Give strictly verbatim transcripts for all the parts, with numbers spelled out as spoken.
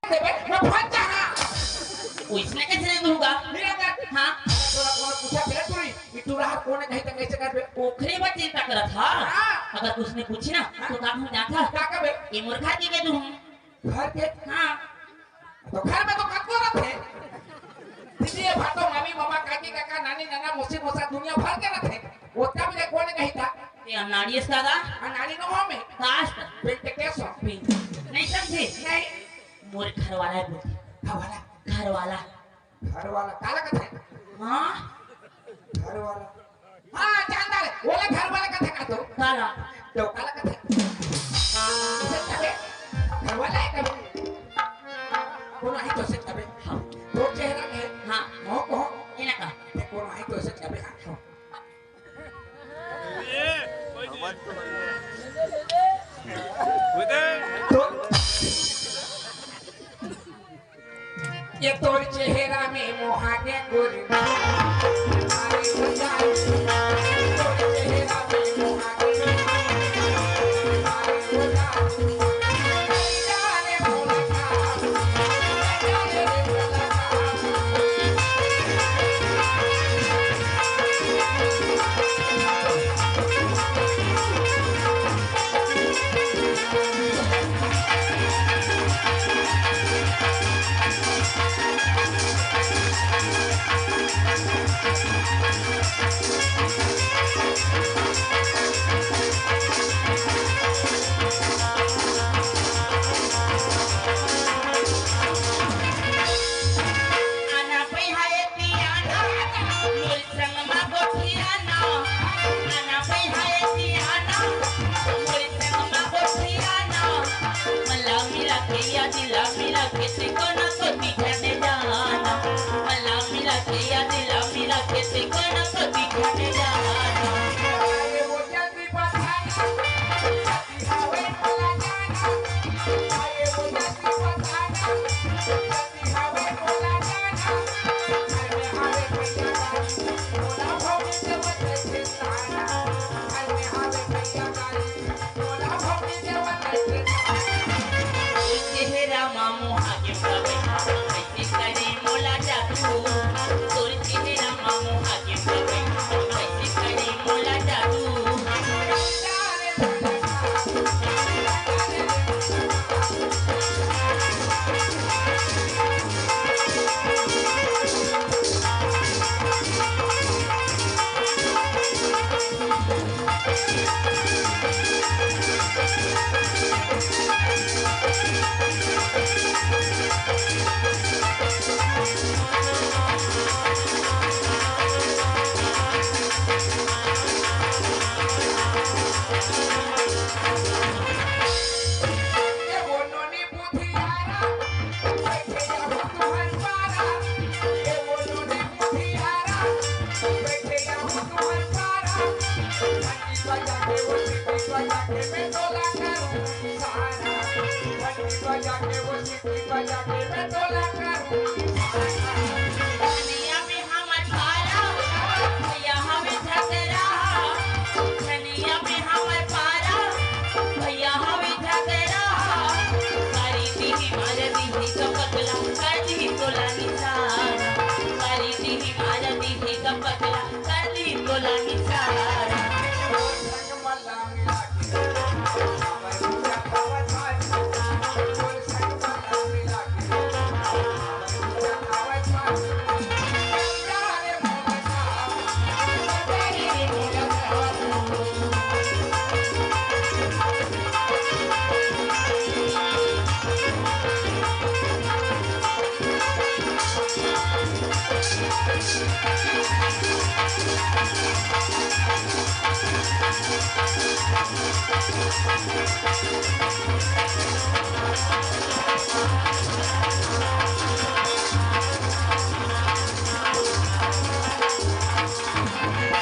देबे, मैं फंस जाहा। ओइसने कइसे नहीं दूंगा? मेरा दर्द। हाँ। तोला कोनो पूछा फिर तू, ये टूरा हर कोन कहीं तक कैसे करबे? ओखरे बर चिंता करत हा। हाँ। अगर कुछ ने पूछी ना, तो का हम जाता? का कबे? ये मोर घर के के दूँ। घर के? हाँ। तो घर में तो कतको रथे। दीदी, ये भातो, मम्मी, मामा, काकी, काका, नानी, नाना, मौसी, मौसा, दुनिया भर के रथे। ओतना भी कोन कहीं था? ये अनाड़ी है दादा। अनाड़ी नो हो में। कास्ट। पिंड के सो। पिंड। नहीं समझे? नहीं। मोर घर वाला है बोलते। घर वाला? घर वाला। घर वाला काला कथे? हाँ? घर वाला। हाँ, जानदार है। ओला घर वाला कथे का तो? काला। तो काला कथे? उसे तबे। घर वाला है कबे? कोनो आई तो से तबे। हाँ। तो चेहरा है। हाँ। हो को? इना का। ते कोनो आई तो से तबे। हाँ। तो ये तोर चेहरा में मोहा के गोरी। अरे भैया, तोर चेहरा में मोहा के गोरी। अरे भैया, अरे भोला का, अरे भोला का।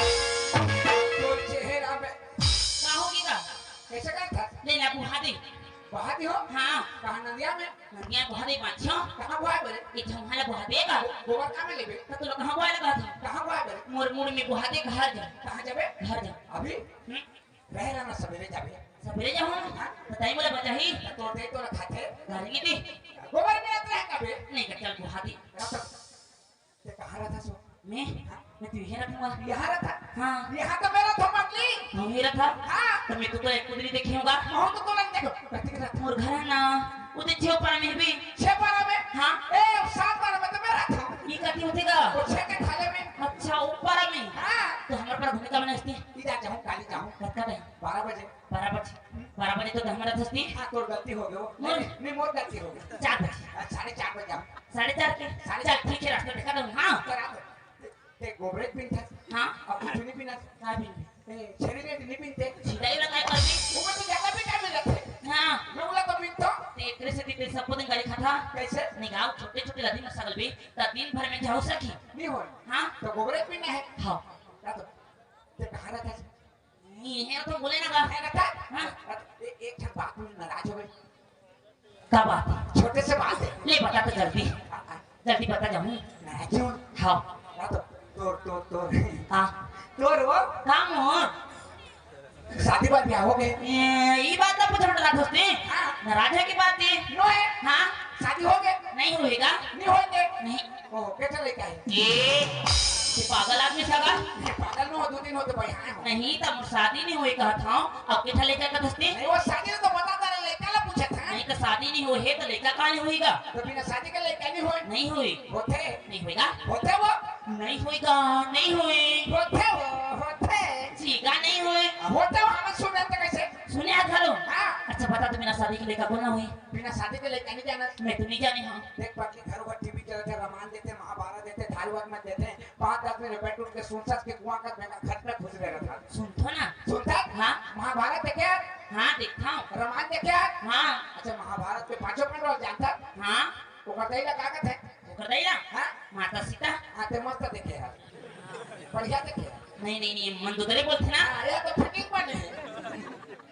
तोर चेहरा में का होगे गा? कैसे करत हस? ले ना, बुहा दे। बुहा दे हो? हाँ। कहाँ नदिया में? नदिया बुहा दे पाछो। कहाँ बुहा बरे? ये झंगहा ला बुहा दे गा। गोबर कहाँ में लेबे? तो तू लोग कहाँ बुहा लगा था? कहाँ बुहा बरे? मोर मुड़ में बुहा दे, घर जा। कहाँ जाबे? घर जा। अभी? हम्म। रहे रहना, सवेरे जाबे। सवेरे जाहूँ? हाँ। बताई मोला बचाही। तो दे तो रखा थे। घर में दे। गोबर में मेरा धुआं। यहाँ रहा था। हाँ। यहाँ तो मेरा धुआं मंडली। तू ही रहा था। हाँ। तो मैं तो, तो एक कुदरी देखी होगा। बहुत तो तुरंत देखो। कति के साथ। मोर घर है ना, वो तो छेव पारा में भी। छेव पारा में? हाँ। ए, सात पारा में तो मेरा था। ये कति होते का? वो छेव के थाले में। अच्छा, ऊपर में। हाँ। तो हमारे पर घूमे का मन हस्ती। इधर जाऊँ, काली जाऊँ। कब का टाइम? बारह बजे। बारह बजे। बारह बजे तो हमारा हस्ती। हाँ, तोर गलती हो गयो। मोर? नहीं, नहीं, मोर गलती हो गयो। चार बजे। हाँ, साढ़े चार बजे जाऊँ। साढ़े चार के? साढ़े चार। ठीक है, रास्ता देखा दो। हाँ। करा दो। ते गोबरे पिनथस? हाँ। अब कुछ नहीं पिनस? का पिन? ए, छेरी ने नहीं पिनते? छिदाई लगाए कर भी? वो तो ज्यादा भी टाइम मिलत है। हाँ। मैं बोला तो पिनतो। ते एकरे से ती ते सबको दिन गाली खाता। कैसे? निगाह छोटे-छोटे लदी मसागल भी, त दिन भर में जाऊ सकी। नहीं हो। हाँ। तो गोबरे पीना है? हाँ। ना तो, ते कहाँ रहता है? नहीं है तो बोले ना बा। है ना था? हाँ। ए-, एक ठन बात में नाराज हो गई। का बात है? छोटे से बात है। ले बता तो जल्दी। आ, आ। जल्दी बता जाऊँ। नाराज क्यों? हाँ। ना तो तोर, तोर, तोर। हाँ। तोर वो? का मोर? शादी बात ब्याह हो गए। ए, ई बात ना पूछो ना दोस्ती। हाँ। नाराज है की बात है? नो है। हाँ। शादी हो गए। नहीं होएगा। नहीं होएंगे। नहीं। ओह, के ठा लइका हे? ये, ये पागल आदमी सगा? ये पागल नो हो, दू दिन हो तो भाई, हाँ, हो। नहीं, त मोर शादी नहीं होई कहत हूँ। अब के ठा लइका का दोस्ती? नहीं, वो शादी तो बता तारे, लइका ला पूछत हन। नहीं, त शादी नहीं होई हे, त लइका कहाँ नहीं होईगा? तो बिना शादी के लइका नहीं होई। नहीं होई। होथे। नहीं होईगा? होथे वो। नहीं होईगा, नहीं होई। होथे वो, होथे। सीगा नहीं होई। होथे वो, हम सुने तो कैसे? सुने हाथ घालो। हाँ। अच्छा, बता तो, बिना शादी के लइका को ना होई? बिना शादी के लइका नहीं जाना। मैं तो नहीं जानी हूँ। देख पगली, घर भर टीवी चलत हे, रामायण देथे, महाभारत देथे, धारवाहिक मन देथे, पाँच दस मिनट बैठ उठ के सुनथस के कुआं का बेटा खट में घुस गए रहता। सुनथो ना। सुनथस? हाँ। महाभारत देखे? हाँ, देखता हूँ। रामायण देखे? हाँ। अच्छा, महाभारत के पांचों पांडव जानथस? हाँ। ओकर दई ला का कथे? ओकर दई ला? हाँ। माता सीता। हाँ, ते मस्त देखे हे। बढ़िया देखे हे। नहीं, नहीं, नहीं, मंदोदरी बोलथे ना। हाँ, ये तो फिटिंग बने हे।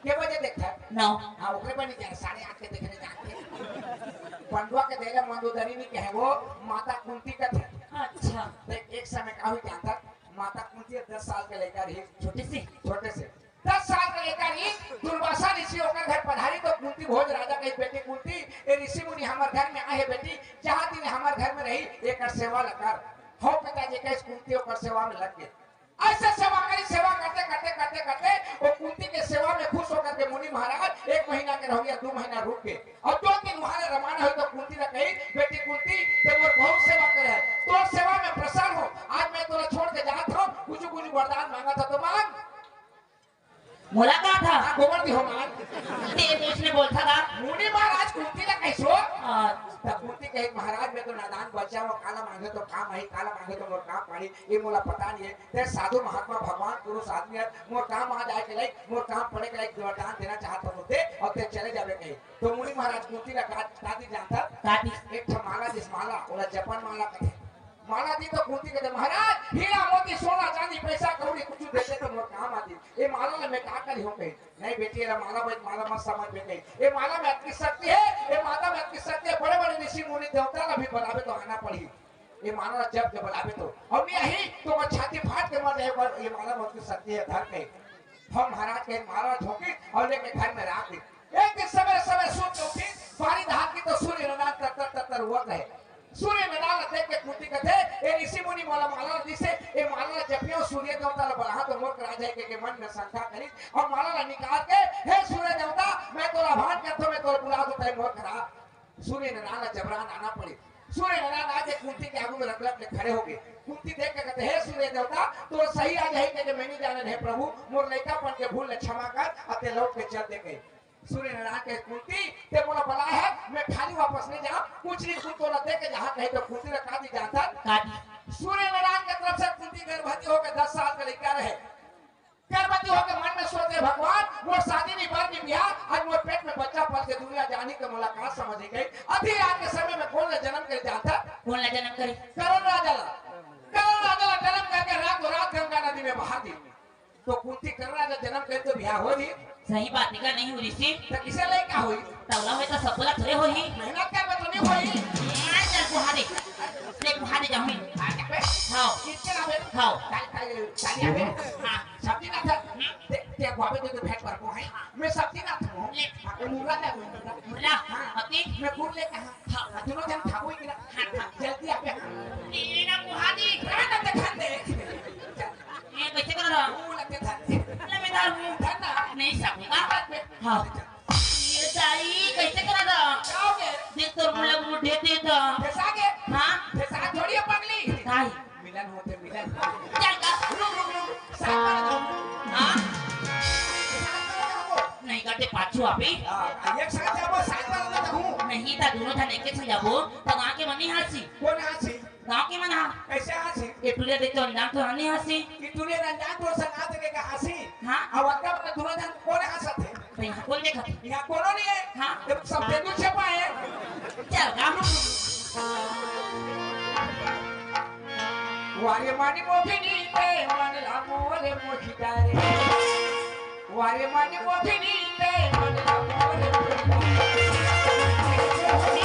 के बजे देखथे? नौ। हाँ, ओकरे बनी जाए, साढ़े आठ के देखने जाके। पंडुआ के दई ला मंदोदरी नहीं कहे, वो माता कुंती कथे। अच्छा। देख, एक समय का हुई जानथस, माता कुंती दस साल के लइका रही। छोटे से? छोटे से। दस साल के लइका रही, दुर्वासा ऋषि ओकर घर पधारी तो कुंती भोज राजा कही, "बेटी कुंती, ए ऋषि मुनि हमर घर में आए हे बेटी, जहाँ दिन हमर घर में रही, एकर सेवा ल कर।" हो पिताजी कहे, कुंती ओकर सेवा में लग गए। ऐसे सेवा करी, सेवा करते, करते, करते, करते, वो कुंती के सेवा में खुश होकर के मुनि महाराज एक महीना के रह गया, दो महीना रुक गए। और दो दिन वहां रवाना हुई तो कुंती ने कही, "बेटी कुंती, ते मोर बहुत सेवा करे है, तोर सेवा में प्रसन्न हो, आज मैं तोला छोड़ के जात हूँ, कुछ, कुछ वरदान मांगा था तो मांग।" मुलाकात था। हाँ, गोबर दी हो मांग। ते तो इसने बोलता था। मुनि महाराज कुंती ने कही सो। हाँ। तब कुंती कही, "महाराज, मैं तो नादान बच्चा हूँ, काला मांगे तो काम आई, काला मांगे तो मोर काम पानी, ये मोला पता नहीं है।" ते साधु महात्मा भगवान पुरुष आदमी हे, मोर काम आ जाए के लाइक, मोर काम पड़े के लाइक, जो वरदान देना चाहत हो दे, और ते चले जावे कहीं। तो मुनि महाराज कुंती ला का, का दी जानथस? का दी? एक ठो माला दिस, माला, ओला जपन माला कथे। माला दी तो कुंती कथे, "महाराज, हीरा मोती, सोना, चांदी, पैसा, कौड़ी कुछ देते तो मोर काम आती। ये माला ला मैं का करी हूँ कहीं?" "नहीं बेटी, ये माला में, माला मत समझ में कहीं। ये माला में अतकी शक्ति है, ये माला में अतकी शक्ति है, बड़े-बड़े ऋषि मुनि देवता ला भी बुलावे तो आना पड़ी।" ये माला ला जब जब बुलावे तो, और मैं यही तो मैं छाती फाट के मर जाए, पर ये माला बहुत की शक्ति है, धर के। हम महाराज के माला झोंकी और लेके घर में रख दी। एक दिन सवेरे सवेरे सूत के उठी, बारी धार की तो सूर्य नारायण तर तर तर तर हुआ कहे। सूर्य नारायण देख के कुंती कथे, "ए ऋषि मुनि मोला माला दिसे, ए माला जपियो सूर्य देवता ला बढ़ा तो मोर राजा के, के मन में शंका करी, और माला ला निकाल के, हे सूर्य देवता, मैं तोला आह्वान करथो, मैं तोला बुला दो, तय मोर करा।" सूर्य नारायण ला जबरान आना पड़े। सूर्य नारायण आके कुंती के आगू में रगड़त ले खड़े हो गए। कुंती देख के कहते, "हे सूर्य देवता, तो सही आ जाए के मैं नहीं जानन हे प्रभु, मोर लइकापन के भूल ले क्षमा कर।" अते लौट के चल दे गए। सूर्य नारायण के, "कुंती, ते मोला बुलाए है, मैं खाली वापस नहीं जाऊँ, कुछ नहीं, कुछ तो ना दे के जहाँ कहे तो कुंती ने का दी जानथस?" का दी? सूर्य नारायण के तरफ से कुंती गर्भवती होकर दस साल का लड़का रहे। गर्भवती होके मन में सोचे, "भगवान, मोर शादी नहीं, बर नहीं बिहाव, आज मोर पेट में बच्चा पल के दुनिया जानी के मुलाकात समझ ही गई।" आधी रात के समय में कोन ला जन्म करे जानथस? कोन ला जन्म करे? करण राजा ला। करण राजा ला जन्म करके रातों रात गंगा नदी में बहा दी। तो कुंती करण राजा जन्म करे तो बिहाव हो नहीं? सही बात निका नहीं हुई ऋषि। तो किसे लइका होई? तौला होई तो सबला थोड़े होई। मेहनत कर में तो नहीं होई। यार, चल कुहारे। ले कुहारे जाऊँ। आ, क्या बे? हाँ। कितने ना बे? हाँ। काली, काली, काली आ बे। हाँ। सब्जी ना था। हम्म। ते, ते गुआबे तो, तो भेंट पर को है। मैं सब्जी ना था। ले। हाँ, मुर्रा ना, मुर्रा। मुर्रा? हाँ। अति? मैं गुड़ ले कहा। हाँ। दोनों जन खाबो ही ना। हाँ, हाँ। जल्दी आ बे। तेरा कुहारे। ना, ना, देखा दे। हाँ। ये दाई, कैसे करा था? क्या हो गया? देख, तोर मुला मुंह ढेर देता। फंसा के? हाँ? फंसा थोड़ी है पगली। दाई। मिलन होते, मिलन। चल का? रुक, रुक, रुक। साथ में रहो। हाँ? साथ में रहो। नहीं करते पाछू आप ही। हाँ, एक साथ जाबो, साथ में रहो तो हूँ। नहीं, ता दोनों जन एक साथ जाबो, तो गाँव के मन नहीं हंसी। कौन हंसी? गाँव के मन हा। कैसे हंसी? ये टुरिया देख तो अनजान तो नहीं हंसी। ये टुरिया अनजान तो संगात के का हंसी। हाँ। अब अतका बड़ा दोनों जन कौन हंसत है? तो यहाँ कौन देखत है? यहाँ कोनो नहीं है। हाँ। जब सब तेंदुल छपा है। चल, गाँव। वारे मानी मोहिनी ते मन ला मोरे मोहिता रे। वारे मानी मोहिनी ते मन ला मोरे मोहिता रे।